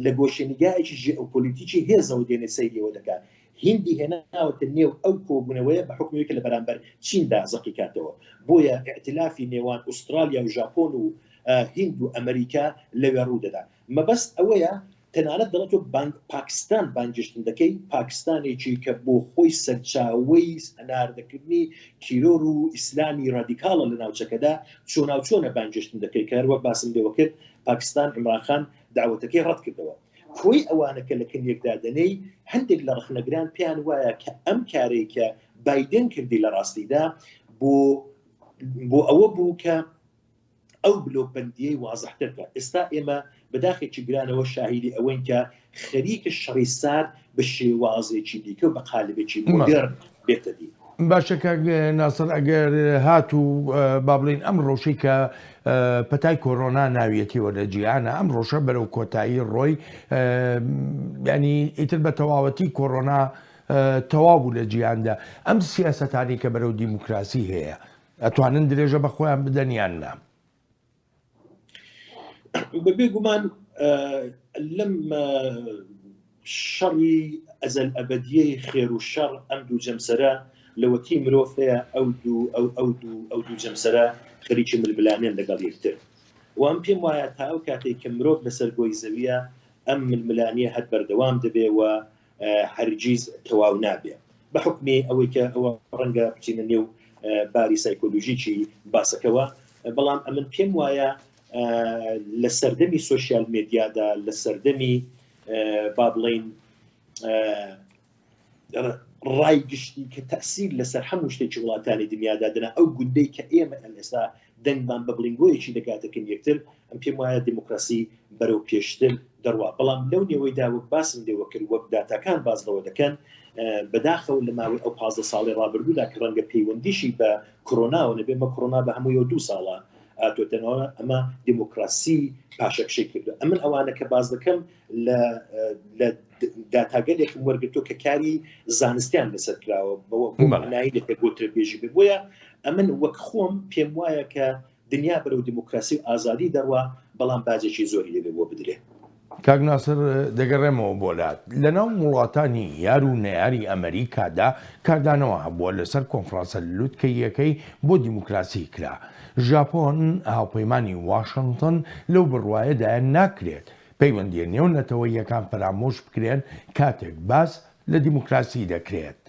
لە گۆشەنیگایەکی ژێئۆپۆلیتیکی هێزەوە دێنێ سەیریەوە دەکا هیندی هێناوەتە نێو ئەو کۆبوونەوەیە بە حوکمی کە لە بەرامبەر چیندا زەقی کاتەوە بۆیە ئیئتلافی نێوان ئوسترالیا و ژاپۆن و هیند و ئەمریکا لەوێ ڕوو دەدا مەبەست ئەوەیە تەنانەت دەڵێت تۆ بانگ پاکستان بانگێشتن دەکەی، پاکستانێکی کە بۆ خۆی سەرچاوەی هەناردەکردنی تیرۆر و ئیسلامی ڕادیکاڵە لە ناوچەکەدا، چۆناوچۆنە بانگێشتن دەکەی کە هەروەک باسم لێوە کرد پاکستان عیمران خان دەعوەتەکەی ڕەت کردەوە. کۆی ئەوانە کە لە کن یەکدا دەنێی، هەندێک لە ڕەخنەگران پێیان وایە کە ئەم کارەی کە بایدن کردی لە ڕاستیدا بۆ بۆ ئەوە بوو کە ئەو بلۆکبەندییەی وازحتر بکات. ئێستا ئێمە بە داخێکی گرانەوە شاهیدی ئەوەین کە خەریکە شەڕی سارد بە شێوازێکی دیکە و بە قالبێکی مۆدێرن بێتە دی. باشە کاک ناسر ئەگەر هاتوو با بڵێین ئەم ڕەوشەی کە پەتای کۆرۆنا ناویەتیەوە لە جیهانە ئەم ڕۆژە بەرەو کۆتایی ڕۆی ینی ئیتر بە تەواوەتی کۆرۆنا تەواو بوو لە جیهاندا ئەم سیاسەتانی کە بەرەو دیموکراسی هەیە ئەتوانن درێژە بە خۆیان بدەن یان نا؟ بەبێ گومان لەم شەڕی ئەزەل ئەبدیەی خێر و شەڕ ئەم دوو جەمسەرە لەوەتی مرۆڤ هەیە ئەو دوو ئەو ئەو دوو ئەو دوو جەمسەرە خەریکی ململانێن لەگەڵ یەکتر و ئەم پێم وایە تا ئەو کاتێک کە مرۆڤ لەسەر گۆی زەویە ئەم ململانیە هەر بەردەوام دەبێ و هەرگیز تەواو نابێ بە حوکمی ئەوەی کە ئەوە ڕەنگە بچینە نێو باری سایکۆلۆژیکی باسەکەوە بەڵام ئەمن پێم وایە لە سەردەمی سۆشیال مێدیادا لە سەردەمی با بڵین ڕای گشتی کە تەسیر لەسەر هەموو شتێکی وڵاتانی دنیادا دەنا ئەو گوندەی کە ئێمە ئەم ئێستا دەنگمان بە بڵینگۆیەکی دەگاتە کن یەکتر، ئەم پێم وایە دیموکراسی بەرەو پێشتر دەڕوا، بەڵام لەو نێوەیدا وەک باسم لێوە کرد وەک داتاکان باس لەوە دەکەن بەداخەوە لە ماوەی ئەو 15 ساڵی ڕابردوودا کە ڕەنگە پەیوەندیشی بە کۆرۆناوە نەبێ مە کۆرۆنا بە هەموویەوە دوو ساڵە ئاتۆتەنەوە ئەمە دیموکراسی پاشەکشەی کردو ئەمن ئەوانە کە باس دەکەم لە لە داتاگەلێکم وەرگرتووە کە کاری زانستیان لەسەر کراوە بەوە بۆ مەعنایی لە گۆترە بێژی بێ بۆیە ئەمن وەک خۆم پێم وایە کە دنیا بەرەو دیموکراسی و ئازادی دەڕوا بەڵام باجێکی زۆری دەبێ بۆ بدرێ. کاک ناسر دەگەڕێمەوە بۆ لات، لەناو وڵاتانی یار و نەیاری ئەمەریکادا کاردانەوە هەبووە لەسەر کۆنفرانسە لوتکەییەکەی بۆ دیموکراسی کرا. ژاپۆن هاوپەیمانی واشنتن لەو بڕوایەدایە ناکرێت پەیوەندییە نێونەتەوەییەکان فەرامۆش بکرێن کاتێک باس لە دیموکراسی دەکرێت.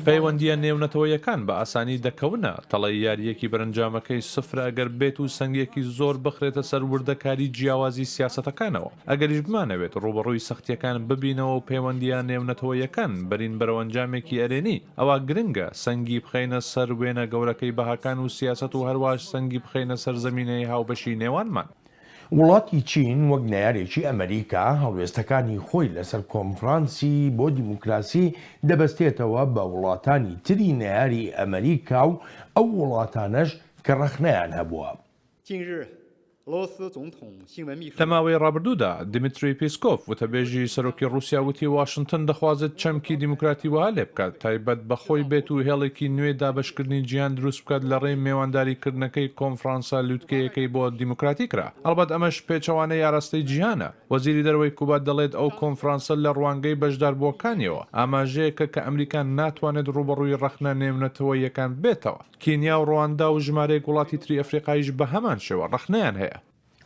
پەیوەندییە نێونەتەوەییەکان بە ئاسانی دەکەونە تەڵەی یارییەکی بەرەنجامەکەی سفرە ئەگەر بێت و سەنگێکی زۆر بخرێتە سەر وردەکاری جیاوازی سیاسەتەکانەوە. ئەگەریش بمانەوێت ڕووبەڕووی سەختییەکان ببینەوە و پەیوەندییە نێونەتەوەییەکان بەرین بەرەو ئەنجامێکی ئەرێنی، ئەوا گرنگە سەنگی بخەینە سەر وێنە گەورەکەی بەهاکان و سیاسەت و هەرواش سەنگی بخەینە سەر زەمینەی هاوبەشی نێوانمان. وڵاتی چین وەک نەیارێکی ئەمەریکا هەڵوێستەکانی خۆی لەسەر کۆنفرانسی بۆ دیموکراسی دەبەستێتەوە بە وڵاتانی تری نەیاری ئەمەریکا و ئەو وڵاتانەش کە ڕەخنەیان هەبووە. لە ماوەی ڕابردوودا، دیمیتری پیسکۆف، وتەبێژی سەرۆکی ڕووسیا وتی واشنتن دەخوازێت چەمکی دیموکراتی وەها لێبکات تایبەت بە خۆی بێت و هێڵێکی نوێی دابەشکردنی جیهان دروست بکات لە ڕێی مێوانداریکردنەکەی کۆنفرانسە لوتکەیەکەی بۆ دیموکراتی کرا. ئەڵبەت ئەمەش پێچەوانەی ئاراستەی جیهانە. وەزیری دەرەوەی کوبا دەڵێت ئەو کۆنفرانسە لە ڕوانگەی بەشداربووەکانیەوە ئاماژەیەکە کە ئەمریکا ناتوانێت ڕووبەڕووی ڕەخنە نێونەتەوەییەکان بێتەوە. کینیا و ڕواندا و ژمارەیەک وڵاتی تری ئەفریقاییش بەهەمان شێوە ڕەخنەیان هەیە.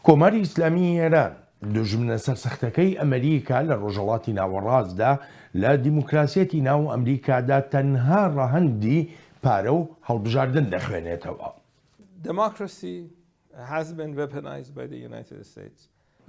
کۆماری ئیسلامیی ئێران، دوژمنە سەرسەختەکەی ئەمریکا لە ڕۆژهەڵاتی ناوەڕاستدا، لە دیموکراسیەتی ناو ئەمریکادا تەنها ڕەهەندی پارە و هەڵبژاردن دەخوێنێتەوە. Democracy has been weaponized by the United States.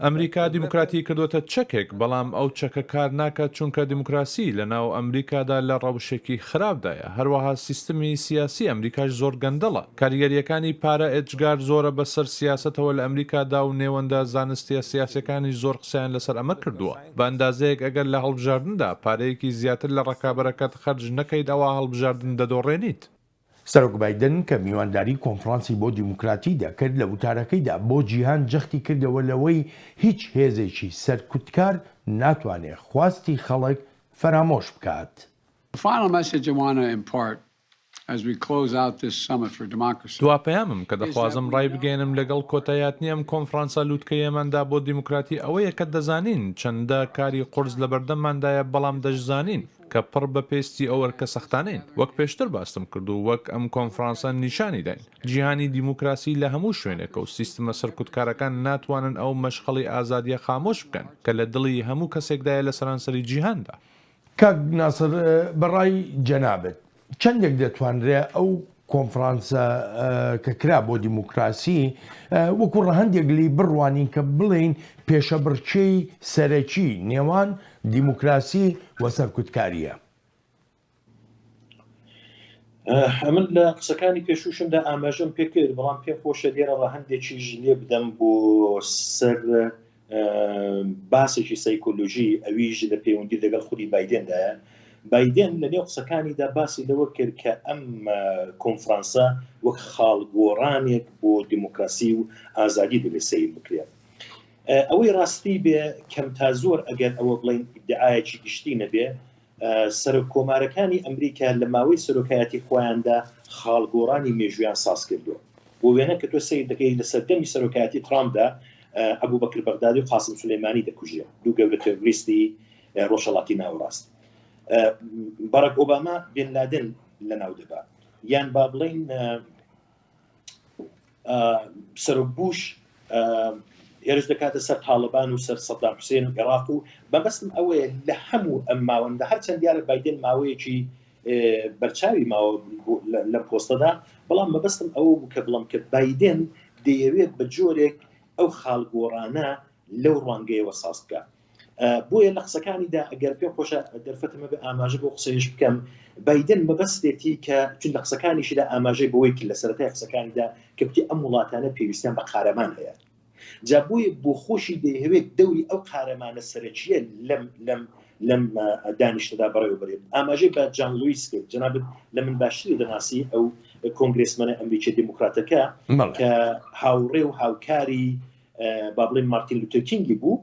ئەمریکا دیموکراتیی کردۆتە چەکێک، بەڵام ئەو چەکە کار ناکات چونکە دیموکراسی لە ناو ئەمریکادا لە ڕەوشێکی خراپدایە، هەروەها سیستمی سیاسی ئەمریکاش زۆر گەندەڵە، کاریگەرییەکانی پارە ئێجگار زۆرە بەسەر سیاسەتەوە لە ئەمریکادا و نێوەندە زانستییە سیاسیەکانیش زۆر قسەیان لەسەر ئەمە کردووە، بە ئەندازەیەک ئەگەر لە هەڵبژاردندا پارەیەکی زیاتر لە ڕکابەرەکەت خەرج نەکەیت ئەوا هەڵبژاردن دەدۆڕێنیت. سەرۆک بایدن کە میوانداری کۆنفرانسی بۆ دیموکراتی دەکرد لە وتارەکەیدا بۆ جیهان جەختی کردەوە لەوەی هیچ هێزێکی سەرکوتکار ناتوانێ خواستی خەڵک فەرامۆش بکات. دوا پەیامم کە دەخوازم ڕایبگەیەنم لەگەڵ کۆتاییهاتنی ئەم کۆنفرانسە لوتکەیەماندا بۆ دیموکراتی ئەوەیە کە دەزانین چەندە کاری قورس لەبەردەمماندایە بەڵام دەشزانین کە پڕ بە پێستی ئەو ئەرکە سەختانەین، وەک پێشتر باستم کرد و وەک ئەم کۆنفرانسە نیشانی داین، جیهانی دیموکراسی لە هەموو شوێنێکە و سیستمە سەرکوتکارەکان ناتوانن ئەو مەشخەڵی ئازادییە خامۆش بکەن کە لە دڵی هەموو کەسێکدایە لە سەرانسەری جیهاندا. کاک ناسر بە ڕای جەنابت چەندێک دەتوانرێ ئەو کۆنفرانسە کە کرا بۆ دیموکراسی وەکو ڕەهەندێک لێی بڕوانین کە بڵێین پێشەبڕکێی سەرەکی نێوان دیموکراسی و سەرکوتکارییە؟ ئەمن لە قسەکانی پێشووشمدا ئاماژەم پێ کرد، بەڵام پێم خۆشە لێرە ڕەهەندێکیش لێ بدەم بۆ سەر باسێکی سایکۆلۆژی ئەویش لە پەیوەندی لەگەڵ خودی بایدێندایە. بایدێن لە نێو قسەکانیدا باسی لەوە کرد کە ئەم کۆنفرانسە وەک خاڵگۆڕانێک بۆ دیموکراسی و ئازادی دەبێت سەیر بکرێت. ئەوەی ڕاستی بێ کەم تا زۆر ئەگەر ئەوە بڵێین ئیدعایەکی گشتی نەبێ سەرۆک کۆمارەکانی ئەمریکا لە ماوەی سەرۆکایەتی خۆیاندا خاڵگۆڕانی مێژوویان ساز کردووە. بۆ وێنە کە تۆ سەیر دەکەی لە سەردەمی سەرۆکایەتی ترامپدا ئەبوبەکر بەغدادی و قاسم سولەیمانی دەکوژرێ، دوو گەورە تێرۆریستی ڕۆژهەڵاتی ناوەڕاست. باراک ئۆباما بن لادن لەناو دەبا. یان با بڵێین سەرۆک بوش هێرش دەکاتە سەر تاڵبان و سەر سەدام حوسێن و عێراق و مەبەستم ئەوەیە لە هەموو ئەم ماوەندە هەرچەند دیارە بایدن ماوەیەکی بەرچاوی ماوە لەم پۆستەدا بەڵام مەبەستم ئەوە بوو کە بڵم کە بایدن دەیەوێت بە جۆرێک ئەو خاڵگۆڕانە لەو ڕوانگەیەوە ساز بکە بۆیە لە قسەکانیدا ئەگەر پێم خۆشە دەرفەتم هەبێ ئاماژە بۆ قسەیش بکەم بایدن مەبەستێتی کە چون لە قسەکانیشیدا ئاماژەی بەوەی کرد لە سەرەتای قسەکانیدا کە گوتی ئەم وڵاتانە پێویستیان بە قارەمان هەیە جا بۆیە بۆ خۆشی دەیهەوێت دەوری ئەو قارەمانە سەرەکیە لەم لەم لەم دانیشتەدا بەڕێوە بەرێت ئاماژەی بە جان لویس کرد جەنابت لە من باشتری دەناسی ئەو کۆنگرێسمەنە ئەمریکیە دیموکراتەکە کە هاوڕێ و هاوکاری با بڵێین مارتین لوتەر کینگی بوو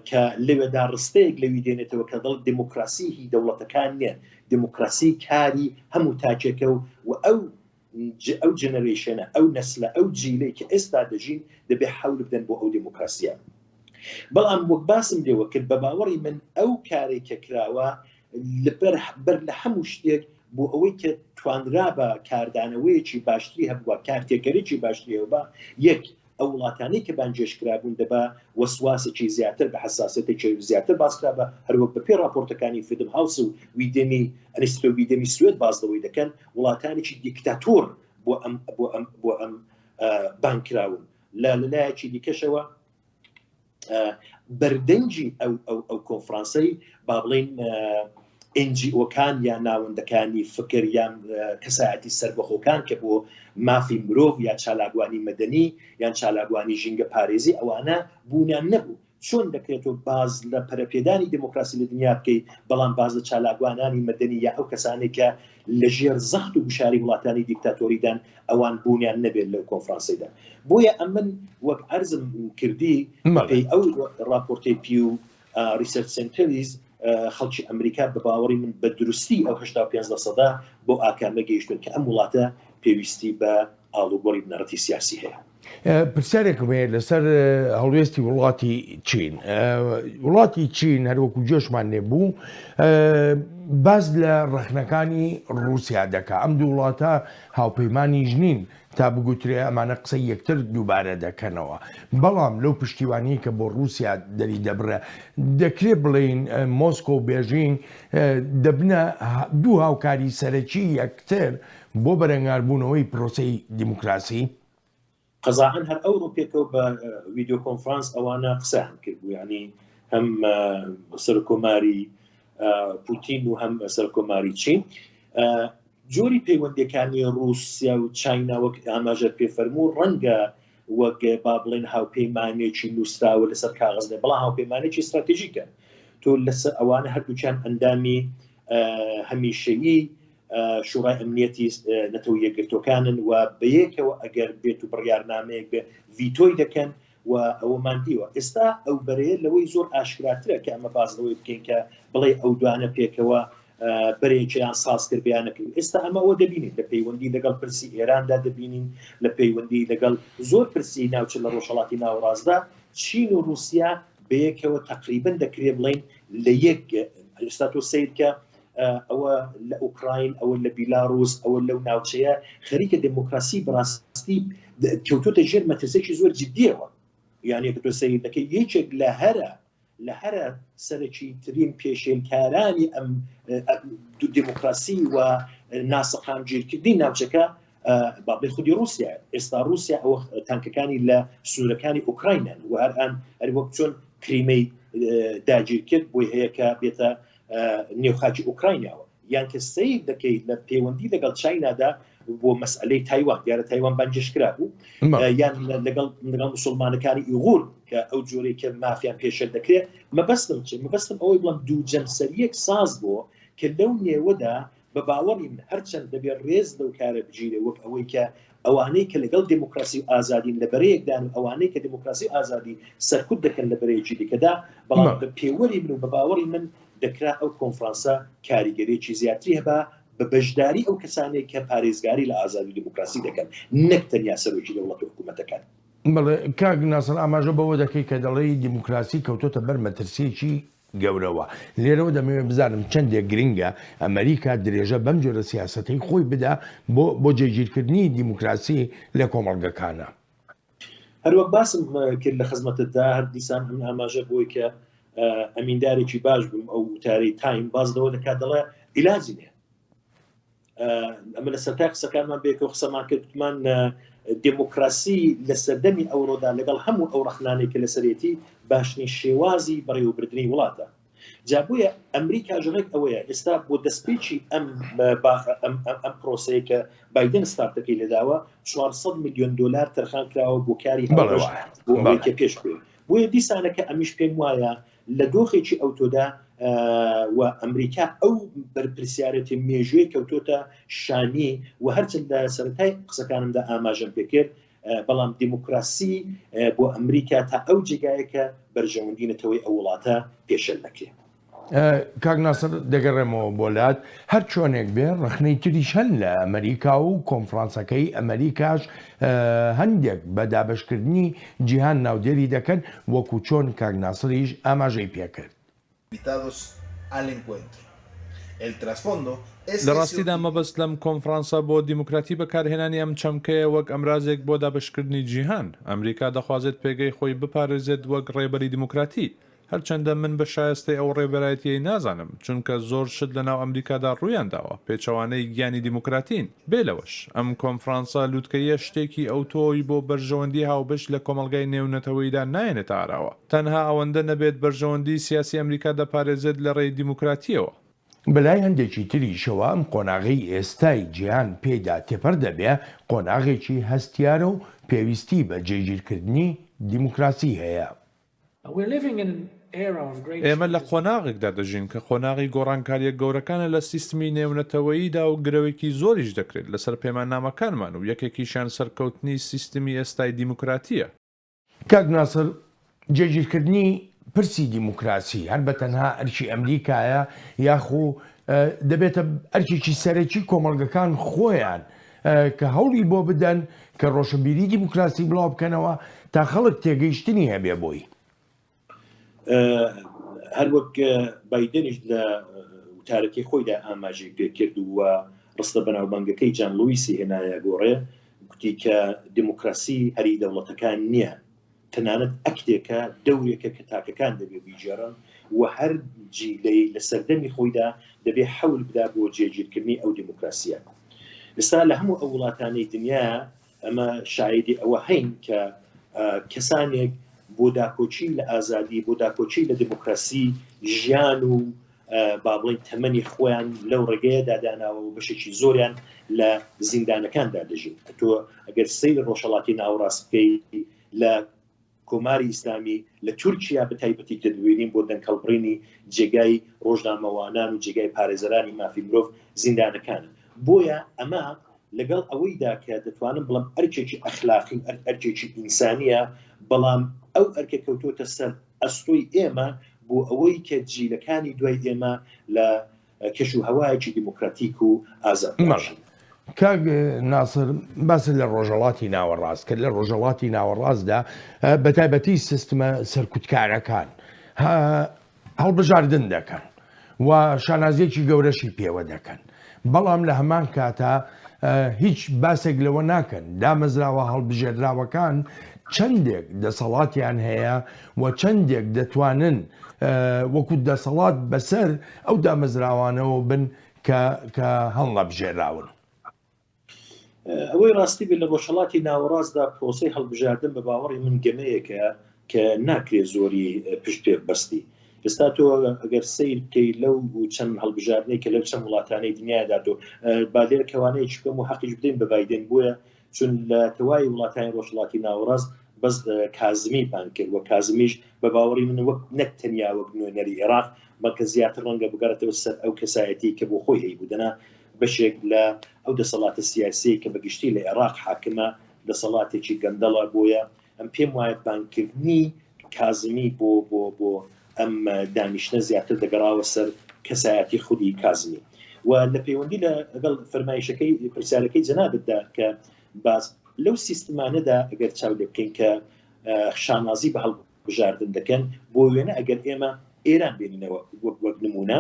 کە لەوێدا ڕستەیەک لەوی دێنێتەوە کە دەڵێت دموکراسی هی دەوڵەتەکان نییە دموکراسی کاری هەموو تاکێکە و و ئەو ئەو generation ە ئەو نەسلە ئەو جیلەی کە ئێستا دەژین دەبێ حەول بدەن بۆ ئەو دموکراسیە بەڵام وەک باسم لێوە کرد بە باوەڕی من ئەو کارێک کە کراوە لەبەر بەر لە هەموو شتێک بۆ ئەوەی کە توانرابا کاردانەوەیەکی باشتری هەبووە کارتێکەرێکی باشتری هەبا یەک ئەو وڵاتانەی کە بانگێشت کرابوون دەبا وەسواسێکی زیاتر بە حەساسیەتێکی زیاتر باس کرابا، هەروەک بە پێی ڕاپۆرتەکانی فریدم هاوس و ویدێمی ئەنیستۆ ویدێمی سوێد باس لەوەی دەکەن وڵاتانێکی دیکتاتۆر بۆ ئەم بۆ ئەم بۆ ئەم بانگ کراون لە لەلایەکی دیکەشەوە بەردەنگی ئەو ئەو ئەو کۆنفرانسەی با بڵێین NGO کان یان ناوەندەکانی فکر یان کەسایەتی سەربەخۆکان کە بۆ مافی مرۆڤ یا چالاکوانی مەدەنی یان چالاکوانی ژینگە پارێزی ئەوانە بوونیان نەبوو. چۆن دەکرێت تۆ باز لە پەرەپێدانی دێمۆکراسی لە دنیا بکەی بەڵام باز لە چالاکوانانی مەدەنی یا ئەو کەسانەی کە لە ژێر زەخت و گوشاری وڵاتانی دیکتاتۆریدان ئەوان بوونیان نەبێت لەو کۆنفرانسەیدا. بۆیە ئەمن وەک عەرزم کردی بەپێی ئەو ڕاپۆرتەی پیو ڕیسێرچ سێنتەریز خەڵکی ئەمریکا بە باوەڕی من بە دروستی ئەو 85 لەسەدا بەو ئاکامە گەیشتوون کە ئەم وڵاتە پێویستی بە ئاڵوگۆڕی بنەڕەتی سیاسی هەیە. پرسیارێکم هەیە لەسەر هەڵوێستی وڵاتی چین. وڵاتی چین هەروەکو گوێشمان لێ بوو باس لە ڕەخنەکانی ڕووسیا دەکا. ئەم دوو وڵاتە هاوپەیمانیش نین تا بگوترێ ئەمانە قسەی یەکتر دووبارە دەکەنەوە. بەڵام لەو پشتیوانیەی کە بۆ ڕووسیا دەریدەبڕێ دەکرێ بڵێین مۆسکۆ و بێژینگ دەبنە دوو هاوکاری سەرەکی یەکتر بۆ بەرەنگاربوونەوەی پرۆسەی دیموکراسی؟ قەزاعەن هەر ئەوڕۆ پێکەوە بە ویدیۆ کۆنفرانس ئەوانە قسەیان کرد بوو یعنی هەم سەرکۆماری پوتین و هەم سەرکۆماری چین جۆری پەیوەندیەکانی ڕووسیا و چاینا وەک ئاماژەت پێ فەرموو ڕەنگە وەک با بڵێن هاوپەیمانێکی نووسراوە لەسەر کاغەز نێ بەڵام هاوپەیمانێکی ستراتیژیکە تۆ لەسەر ئەوانە هەردووکیان ئەندامی هەمیشەیی شوڕای ئەمنیەتی نەتەوە یەکگرتووەکانن و بەیەکەوە ئەگەر بێت و بڕیارنامەیەک بێ ڤیتۆی دەکەن و ئەوەمان دیوە ئێستا ئەو بەرەیە لەوەی زۆر ئاشکراترە کە ئەمە باس لەوەی بکەین کە بڵێ ئەو دوانە پێکەوە بەرەیەکیان ساز کرد بیان نەکرد ئێستا ئەمە ئەوە دەبینین لە پەیوەندی لەگەڵ پرسی ئێراندا دەبینین لە پەیوەندی لەگەڵ زۆر پرسی ناوچە لە ڕۆژهەڵاتی ناوەڕاستدا چین و ڕووسیا بەیەکەوە تەقریبەن دەکرێ بڵێین لە یەک ئێستا تۆ سەیرکە ئەوە لە ئۆکراین ئەوە لە بیلاڕوس ئەوە لەو ناوچەیە خەریکە دێمۆکراسی بەڕاستی کەوتۆتە ژێر مەترسێکی زۆر جدیەوە یانە کە تۆ سەیر دەکەی یەکێک لە هەرە لە هەرە سەرەکی ترین پێشێلکارانی ئەم دێمۆکراسی و ناسەقامگیرکردنی ناوچەکە بابەی خودی رووسیا ئێستا رووسیا ئەوە تانکەکانی لە سنوورەکانی ئۆکراینان و هەر ئەن هەر وەک چۆن کریمەی داگیر کرد بۆی هەیە کە بێتە نێو خاکی ئۆکرایناوە یان کە سەیر دەکەیت لە پەیوەندی لەگەڵ چینادا بۆ مەسئلەی تایوان دیارە تایوان بانگێشت کرابوو یان لەگەڵ لەگەڵ مسلمانەکانی ئیغور کە ئەو جۆرەی کە مافیان پێشێل دەکرێت مەبەستم چی مەبەستم ئەوەی بڵم دوو جەمسەریەک ساز بووە کە لەو نێوەدا بە باوەڕی من هەرچەند دەبێت ڕێز لەو کارە بگیرێ وەک ئەوەی کە ئەوانەی کە لەگەڵ دێموکراسی و ئازادین لە بەرەیەکدان و ئەوانەی کە دێموکراسی و ئازادی سەرکوت دەکەن لە بەرەیەکی دیکەدا، بەڵام بە پێوەری من و بە باوەڕی من دەکرا ئەو کۆنفرانسە کاریگەرییەکی زیاتری هەبا بە بەشداری ئەو کەسانەی کە پارێزگاری لە ئازادی و دێموکراسی دەکەن نەک تەنیا سەرۆکی دەوڵەت و حکوومەتەکان. بەڵێ کاک ناسر ئاماژە بەوە دەکەی کە دەڵێی دیموکراسی کەوتۆتە بەر مەترسییەکی گەورەوە. لێرەوە دەمەوێت بزانم چەندێک گرنگە ئەمەریکا درێژە بەم جۆرە سیاسەتەی خۆی بدا بۆ بۆ جێگیرکردنی دیموکراسی لە کۆمەڵگەکانا. هەروەک باسم کرد لە خزمەتتدا هەر دیسان ئەمن ئاماژە بۆی کە ئەمیندارێکی باش بووم ئەو وتارەی تایم باس لەوە دەکات دەڵێ عیلاجی نییە ئەمە لە سەرای قسەکانمان بێکەوە قسەمان کرد وتمان دێموکراسی لە سەردەمی ئەوڕۆدا لەگەڵ هەموو ئەو ڕەخنانەی کە لەسەرێتی باشترین شێوازی بەڕێوەبردنی وڵاتە جا بۆیە ئەمریکاش ڕێک ئەوەیە ئێستا بۆ دەستپێکی ئەم ئەم پرۆسەیە کە بایدن ستارتەکەی لێداوە 400 میلیۆن دلار تەرخان کراوە بۆ کاری هاوبەش بۆ ئەوەی کە پێش بکەوێت بۆیە دیسانەکە ئەمیش پێم وایە لە دۆخێکی ئەوتۆدا و ئەمریکا ئەو بەرپرسیارێتی مێژووی کەوتۆتە شانی و هەرچەند لە سەرەتای قسەکانمدا ئاماژەم پێکرد بەڵام دیموکراسی بۆ ئەمریکا تا ئەو جێگایە کە بەرژەوەندی نەتەوەی ئەو وڵاتە پێشێل نەکرێت. کاک ناسر دەگەڕێمەوە بۆ لات، هەر چۆنێک بێ ڕەخنەی تریش هەن لە ئەمەریکا و کۆنفرانسەکەی ئەمەریکاش هەندێک بە دابەشکردنی جیهان ناودێری دەکەن وەکو چۆن کاک ناسریش ئاماژەی پێکرد. لە ڕاستیدا مەبەست لەم کۆنفرانسە بۆ دیموکراتی بەکارهێنانی ئەم چەمکەیە وەک ئەمرازێک بۆ دابەشکردنی جیهان. ئەمریکا دەخوازێت پێگەی خۆی بپارێزێت وەک ڕێبەری دیموکراتی. هەرچەندە من بە شایەستەی ئەو ڕێبەرایەتییەی نازانم، چونکە زۆر شت لەناو ئەمریکادا ڕوویانداوە پێچەوانەی گیانی دیموکراتین. بێ لەوەش، ئەم کۆنفرانسە لوتکەییە شتێکی ئەوتۆی بۆ بەرژەوەندی هاوبەش لە کۆمەڵگای نێونەتەوەییدا نایەنێتە ئاراوە. تەنها ئەوەندە نەبێت بەرژەوەندیی سیاسی ئەمریکا دەپارێزێت لە ڕێی دیموکراتییەوە. بەلای هەندێکی تریشەوە ئەم قۆناغەی ئێستای جیهان پێیدا تێپەر دەبێ، قۆناغێکی هەستیارە و پێویستی بە جێگیرکردنی دیموکراسی هەیە. ئێمە لە قۆناغێکدا دەژین کە قۆناغی گۆڕانکارییە گەورەکانە لە سیستمی نێونەتەوەییدا و گرەوێکی زۆریش دەکرێت لەسەر پەیماننامەکانمان و یەکێکیشیان سەرکەوتنی سیستمی ئێستای دیموکراتییە. کاک ناسر، جێگیرکردنی پرسی دیموکراسی هەر بە تەنها ئەرکی ئەمریکایە یاخو دەبێتە ئەرکێکی سەرەکی کۆمەڵگەکان خۆیان کە هەوڵی بۆ بدەن کە ڕۆشنبیری دیموکراسی بڵاو بکەنەوە تا خەڵک تێگەیشتنی هەبێ بۆی؟ هەروەک بایدنیش لە وتارەکەی خۆیدا ئاماژەی پێکرد و ڕستە بەناوبانگەکەی جان لویسی هێنایە گۆڕێ گوتی کە دێموکراسی هەری دەوڵەتەکان نییە، تەنانەت ئەکتێکە، دەورێکە کە تاکەکان دەبێ بیگێڕن و هەر جیلەی لە سەردەمی خۆیدا دەبێ حەول بدا بۆ جێگیرکردنی ئەو دێموکراسییە. ئێستا لە هەموو ئەو وڵاتانەی دنیا ئەمە شایدی ئەوە هەین کە کەسانێک بۆ داکۆکی لە ئازادی، بۆ داکۆکی لە دێموکراسی ژیان و با بڵێین تەمەنی خۆیان لەو ڕێگەیەدا داناوە و بەشێکی زۆریان لە زیندانەکاندا دەژین. تۆ ئەگەر سەیری ڕۆژهەڵاتی ناوەڕاست بکەی لە کۆماری ئیسلامی لە تورکیا بە تایبەتی کە دەبینین بۆ دەنگهەڵبڕینی جێگای ڕۆژنامەوانان و جێگای پارێزەرانی مافی مرۆڤ زیندانەکانە. بۆیە ئەمە لەگەڵ ئەوەیدا کە دەتوانم بڵێم ئەرکێکی ئەخلاقی و ئەرکێکی ئینسانییە، بەڵام ئەو ئەرکە کەوتۆتە سەر ئەستۆی ئێمە بۆ ئەوەی کە جیلەکانی دوای ئێمە لە کەش و هەوایەکی دیموکراتیک و ئازاد بژین. کاک ناسر باست لە ڕۆژهەڵاتی ناوەڕاست کرد، لە ڕۆژهەڵاتی ناوەڕاستدا بە تایبەتی سیستمە سەرکوتکارەکان هەڵبژاردن دەکەن و شانازیەکی گەورەشی پێوە دەکەن بەڵام لە هەمان کاتا هیچ باسێک لەوە ناکەن دامەزراوە هەڵبژێردراوەکان چەندێک دەسەڵاتیان هەیە و چەندێک دەتوانن وەکو دەسەڵات بەسەر ئەو دامەزراوانەوە بن کە کە هەڵنەبژێراون. ئەوەی ڕاستی بێت لە ڕۆژهەڵاتی ناوەڕاستدا پرۆسەی هەڵبژاردن بە باوەڕی من گەمەیەکە کە ناکرێت زۆری پشت پێ ببەستی. ئێستا تۆ ئەگەر سەیر بکەی لەو چەند هەڵبژاردنەی کە لەو چەند وڵاتانەی دنیادا تۆ با لێرە کەوانەیەکی بکەم و حەقیش بدەین بە بایدن بۆیە چون لە تەوای وڵاتانی ڕۆژهەڵاتی ناوەڕاست بەس کازمی بانگ کرد و کازمیش بە باوەڕی من وەک نەک تەنیا وەک نوێنەری عێراق بەڵکە زیاتر ڕەنگە بگەڕێتەوە سەر ئەو کەسایەتی کە بۆ خۆی هەیبوو دەنا بەشێک لە ئەو دەسەڵاتە سیاسیەی کە بە گشتی لە عێراق حاکمە دەسەڵاتێکی گەندەڵە بۆیە ئەم پێم وایە بانگکردنی کازمی بۆ بۆ بۆ ئەم دانیشتنە زیاتر دەگەڕاوە سەر کەسایەتی خودی کازمی و لە پەیوەندی لەگەڵ فەرمایشەکەی پرسیارەکەی جەنابتدا کە باس لەو سیستمانەدا ئەگەر چاو لێ بکەین کە شانازی بە هەڵبژاردن دەکەن بۆ وێنە ئەگەر ئێمە ئێران بێنینەوە وەک وەک نمونە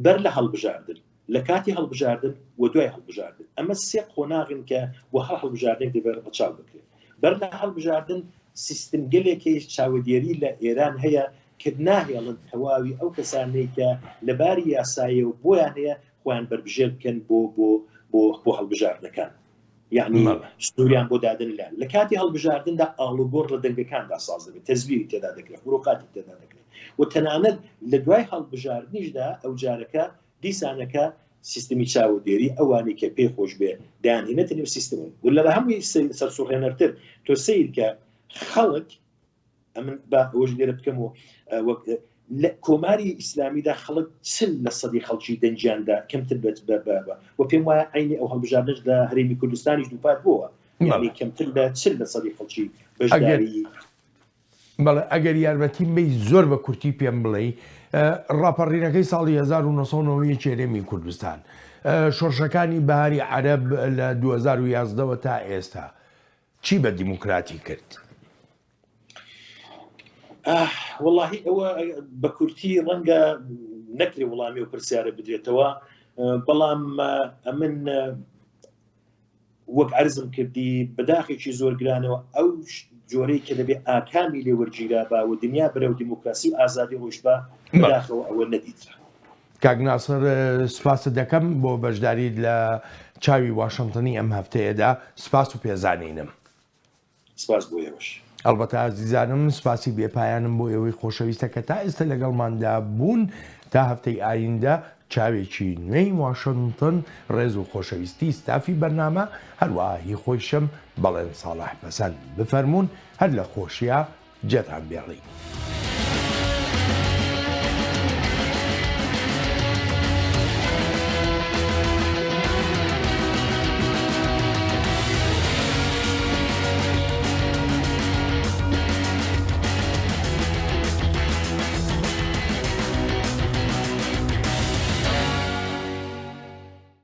بەر لە هەڵبژاردن، لە کاتی هەڵبژاردن و دوای هەڵبژاردن. ئەمە سێ قۆناغن کە بۆ هەر هەڵبژاردنێک دەبێت ڕەچاو بکرێت. بەر لە هەڵبژاردن سیستمگەلێکی چاوەدێری لە ئێران هەیە کە ناهێڵن تەواوی ئەو کەسانەی کە لە باری یاساییەوە بۆیان هەیە خۆیان بەربژێر بکەن بۆ بۆ بۆ بۆ هەڵبژاردنەکان. یەعنی سنووریان بۆ دادەنرا. لە کاتی هەڵبژاردندا ئاڵوگۆڕ لە دەنگەکاندا ساز دەبێت، تەزویری تێدا دەکرێت، خروقاتی تێدا دەکرێت و تەنانەت لە دوای هەڵبژاردنیشدا ئەو جارەکە دیسانەکە سیستمی چاودێری ئەوانەی کە پێی خۆش بێ دەیانهێنێتە نێو سیستمەوە و لە هەمووی سەرسوڕهێنەرتر تۆ سەیر کە خەڵک ئەمن با ئەوەش لێرە بکەم و وەک لە کۆماری ئیسلامیدا خەڵک چل لە سەدی خەڵکی دەنگیاندا کەمتر بە و پێم وایە عینی ئەو هەڵبژاردنەش لە هەرێمی کوردستانیش دووپات بووە یعنی کەمتر لە چل لە سەدی خەڵکی بەشداری بەڵێ ئەگەر یارمەتیم بەی زۆر بە کورتی پێم بڵێی ڕاپەڕینەکەی ساڵی 1990 هەرێمی کوردستان شۆڕشەکانی بەهاری عەرەب لە 2011ەوە تا ئێستا چی بە دیموکراتی کرد؟ وەڵاهی ئەوە بە کورتی ڕەنگە نەکرێ وڵامی و پرسیارە بدرێتەوە بەڵام ئەمن وەک عەرزم کردی بەداخێکی زۆر گرانەوە ئەو جۆرەی کە دەبێ ئاکامی لێ وەرگیرا با و دنیا بەرەو دیموکراسی و ئازادی ڕۆیشت با بەداخەوە ئەوە نەدیترا. کاک ناسر سپاست دەکەم بۆ بەشداریت لە چاوی واشنتنی ئەم هەفتەیەدا سپاس و پێزانینم. سپاس بۆ ئێوەش. ئەڵبەتە ئازیزانم سپاسی بێ پایانم بۆ ئێوەی خۆشەویستە کە تا ئێستە لەگەڵماندا بوون تا هەفتەی ئایندە چاوێکی نوێی واشنتن ڕێز و خۆشەویستی ستافی بەرنامە هەروەها هی خۆیشم بەڵێن ساڵح پەسەند بفەرموون هەر لە خۆشیا. جێتان بێڵین.